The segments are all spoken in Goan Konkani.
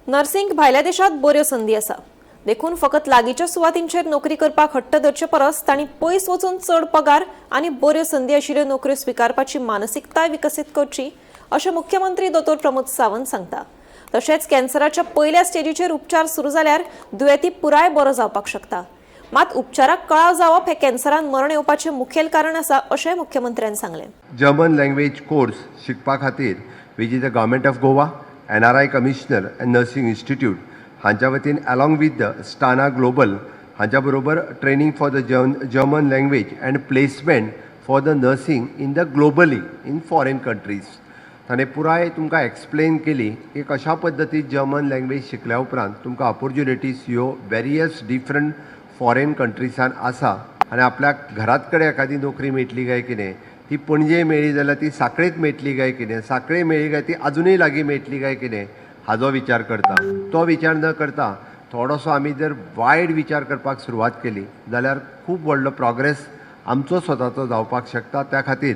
नर्सिंग भायल्या देशात बऱ्यो संदी आसा, देखून फकत लागींच्या सुवातींचेर नोकरी करपाक हट्ट धरचे परस तांणी पयस वचून चड पगार आनी बऱ्यो संदी आशिल्ल्यो नोकऱ्यो स्विकारपाची मानसिकताय विकसीत करची, अशें मुख्यमंत्री दोतोर प्रमोद सावंत सांगता. तशेंच कॅन्सराच्या पयल्या स्टेजीचेर उपचार सुरू जाल्यार दुयेंती पुराय बरो जावपाक शकता. मात उपचाराक कळाव जावप हें कॅन्सरान मरण येवपाचें मुखेल कारण आसा, अशें मुख्यमंत्र्यान सांगलें. जर्मन लँग्वेज कोर्स शिकपा खातीर, which is the Government of Goa, NRI Commissioner and Nursing Institute हांच्या वतीन along with the Stana Global हांच्या बरोबर training for the German language and placement for the nursing in the globally in foreign countries. ताणें पुराय तुमकां एक्सप्लेन केली की कशा पद्दतीन जर्मन लँग्वेज शिकल्या उपरांत तुमकां ऑपोर्च्युनिटीज ह्यो वेरियस डिफरंट फॉरेन कंट्रीसान आसा आनी आपल्याक घरात कडेन एखादी नोकरी मेळटली काय कितें, ती पणजे मेळ्ळी जाल्यार ती साखळेत मेळटली काय कितें, साखळे मेळ्ळी काय ती अजुनूय लागीं मेळटली काय कितें, हाजो विचार करता. तो विचार न करता थोडोसो आमी जर वायड विचार करपाक सुरवात केली जाल्यार खूब व्हडलो प्रोग्रेस आमचो स्वताचो जावपाक शकता. त्या खातीर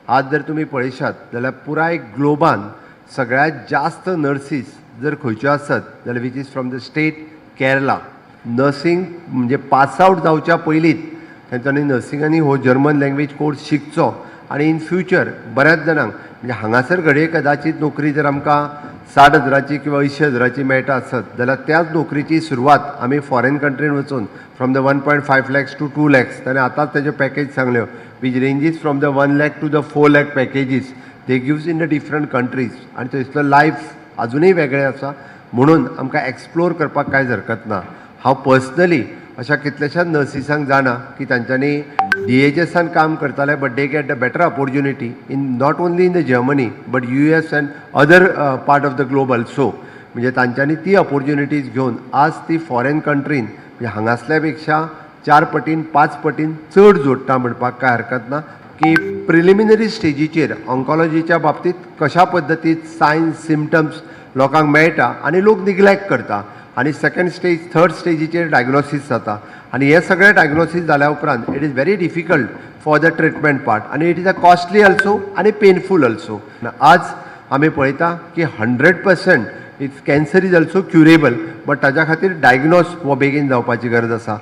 आज जर तुमी पळयशात जाल्यार पुराय ग्लोबान सगळ्यांत जास्त नर्सीस जर खंयच्यो आसत जाल्यार which is from the state Kerala. Nursing म्हणजे पास आवट जावच्या पयलींच तांच्यांनी नर्सिंगांनी हो जर्मन लँग्वेज कोर्स शिकचो आनी इन फ्युचर बऱ्याच जाणांक म्हणजे हांगासर घडये कदाचीत नोकरी जर आमकां 60 हजराची किंवा 80 हजराची मेळटा आसत जाल्यार त्याच नोकरीची सुरवात आमी फॉरेन कंट्रीन वचून from the 1.5 lakhs to 2 lakhs, ताणें आतांच तेज्यो package सांगल्यो, which ranges from the 1 lakh to the 4 lakh packages they gives in the different countries. आनी थंयसलो लायफ अजुनूय वेगळें आसा, म्हणून आमकां एक्सप्लोर करपाक कांयच हरकत ना. हांव पर्सनली अशा कितल्याशाच नर्सिसांक जाणा की तांच्यांनी डीएचएसान काम करताले, but they get the better opportunity in not only in the Germany but US and other part of the globe also. म्हणजे तांच्यांनी ती ऑपोर्च्युनिटीज घेवन आज ती फॉरेन कंट्रीन म्हणजे हांगासल्या पेक्षा चार पटीन, पांच पटीन चड जोडटा म्हणपाक कांय हरकत ना. की प्रिलिमिनरी स्टेजीचेर ऑन्कॉलॉजीच्या बाबतींत कशा पद्दतीन सायन्स, सिमटम्स लोकांक मेळटा आनी लोक निग्लेक्ट करता आनी सेकंड स्टेज, थर्ड स्टेजीचेर डायग्नोसीस जाता आनी हे सगळे डायग्नोसीस जाल्या उपरांत it is very difficult for the treatment part आनी it is a costly also आनी पेनफूल ऑल्सो. आज आमी पळयता की 100% if cancer is also curable, but ताज्या खातीर डायग्नोस हो बेगीन जावपाची गरज आसा.